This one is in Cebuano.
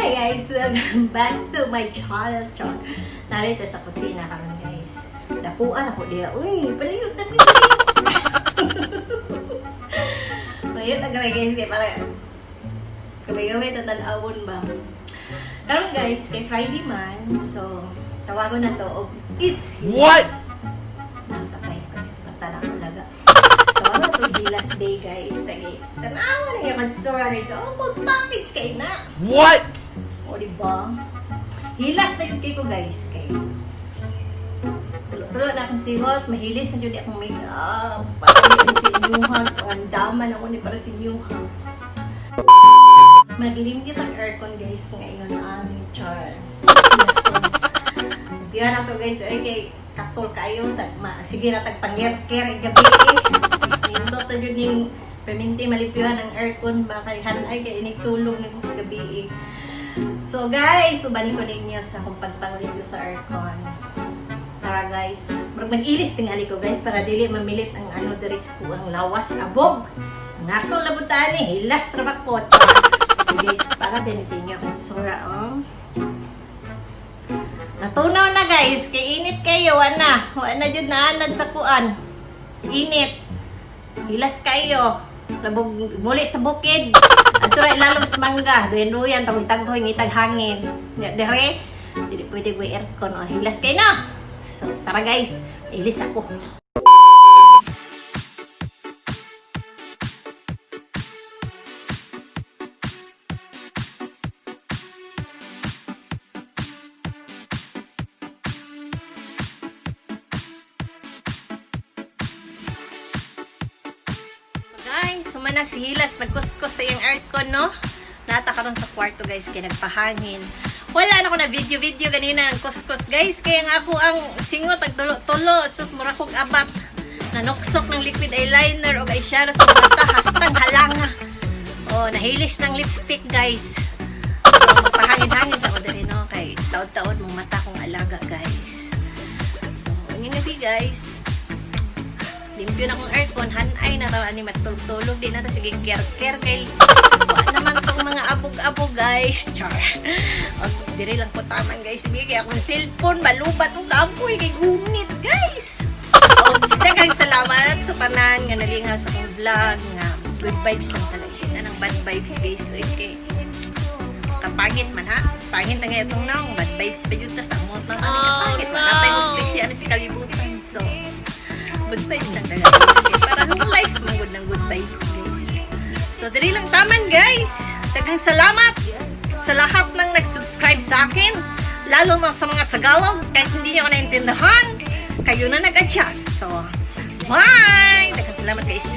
Hi guys! Welcome back to my channel. Char. Narito sa kusina karon, guys. Dapuan ako diya. Uy, paliyot na paliyot. Paliyot na kami, guys, kay para gamay-gamay tatanawon ba. Karon, guys, kay Friday man, so tawagon na to og it's What? Napatay kasi mata na ako laga. Tawagon na to Hilas Day, guys. Tagay, tanawa na yung katsura, guys. Oh, good package kay na. What? O, di ba? Hilas na yun kay ko, guys. Kay tulo-tulo na akong singot. Mahilis na jud akong makeup. Patay na sa inyuhag. Ang daman ako ni para sa inyuhag. Maglimpyo ang aircon, guys, ngayon aming char. Biya na to, guys. Ay, kay katol kayo. Tag, ma, sige na tag pangyer-ker gabi eh. Nindot na jud ning perminti malipyuhan ang aircon ba kay hanay kay inig tulog nimo sa gabi eh. So guys, ubanin ko ninyo sa akong pagpanglimpyo sa aircon. Tara guys, murag mag-ilis tingali ko, guys, para dili mamilit ang ano diri sa ang lawas abog. Ang atong labutan ni hilas ra ba ko. Guys, para din sa inyo ang sura oh. Natunaw na, guys, kay init kayo, wa na. Wa na jud naanad sa kuan. Init. Hilas kayo. Labog muli sa bukid. Adto ra ilalom sa mangga. Duyan-duyan taghoy taghoy ngitag hangin. Nya dire dili pwede ko aircon oh. Hilas kayo na. So tara guys, ilis ako. So guys, sumana si Hilas, nagkuskus sa iyang aircon, no? Nata karon sa kwarto, guys, kay nagpahangin. Wala na ko na video-video ganina ng kuskus, guys. Kaya nga ako ang singot, tagtulo-tulo, sus, mura kong abat. Nanuksok ng liquid eyeliner o eyeshadow sa mata, hastang halanga. Oh, nahilis ng lipstick, guys. So, magpahangin-hangin ako dali, no? Kay taod-taod mong mata kong alaga, guys. So, ang gabi, guys, limpyo na kong aircon, hanay na raw ani matulog-tulog, di na ta sige care-care kay wa naman tong mga abog-abog, guys. Char. O, dire lang ko taman, guys. Bigay akong cellphone, malubat ang kapoy kay gunit, guys. O, daghang salamat sa tanan nga nalingaw sa akong vlog nga good vibes lang talaga. Anang bad vibes, guys. Okay. Kapangit man ha. Pangit na nga itong naong. Bad vibes pa yun ta sa amot na kami kapangit. Wala tayong hustisya na si kalibutan. So, good vibes lang talaga. Okay, para long life, manggod ng good vibes, guys. So, dali lang taman, guys. Daghang salamat sa lahat ng nag-subscribe sa akin. Lalo na sa mga Tagalog, kahit hindi niyo ako naintindihan, kayo na nag-adjust. So, bye! Daghang salamat, guys.